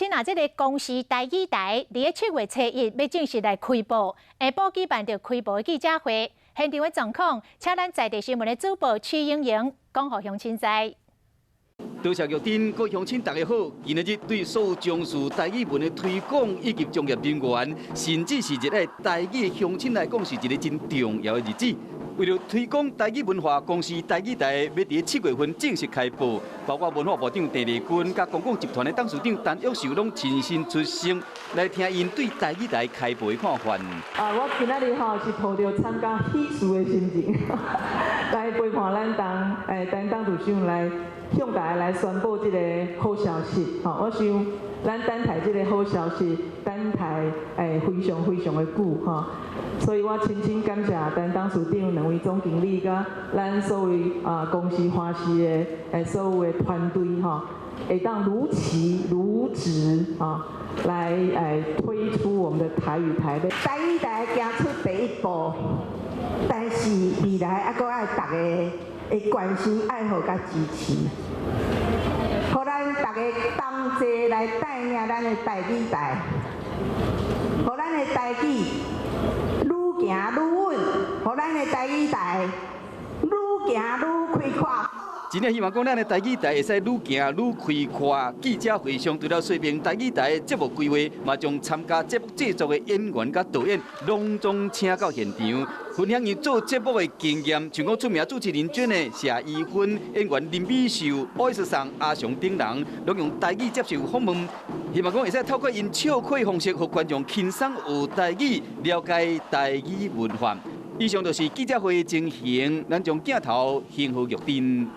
今這个公視台語台，佇咧7月初1欲正式來開播，下晡舉辦著開播的記者會，現場的狀況，請咱在地新聞的主播徐英瑩講予鄉親知。多謝玉珍，各位鄉親，大家好。今仔日對所有從事台語文的推廣以及專業人員，甚至是熱愛台語鄉親來講，是一个真重要的日子。為了推廣台語文化，公視台語台欲佇7月份正式開播，包括文化部長鄭麗君、佮公共集團的董事長陳玉秀攏親身出席，來聽𪜶對台語台開播的看法。啊，我今仔日吼是抱著參加喜事的心情，來陪伴咱陳董事長來向大家來宣布這个好消息。吼，我想咱等待這个好消息，等待非常非常的久吼。所以我深深感謝陳董事長兩位總經理，佮咱所有公視華視的所有的團隊吼，會當如期如質啊來推出我們的台語台。台語台行出第一步，但是未來猶閣愛大家的關心、愛護佮支持，予咱大家同齊來帶領咱的台語台，予咱的台語愈行愈穩，予咱的台語台愈行愈開闊。真正希望講咱的台語台會使愈行愈開闊。記者會上除了說明台語台的節目規劃，嘛將參加節目製作的演員佮導演攏總請到現場，分享𪜶做節目的經驗。像講出名主持人娟的謝宜芬、演員林美秀、O.S 桑阿雄等人，攏用台語接受訪問。希望講會使透過𪜶笑詼方式，予觀眾輕鬆學台語，了解台語文化。以上就是記者會情形，咱將鏡頭還予玉珍。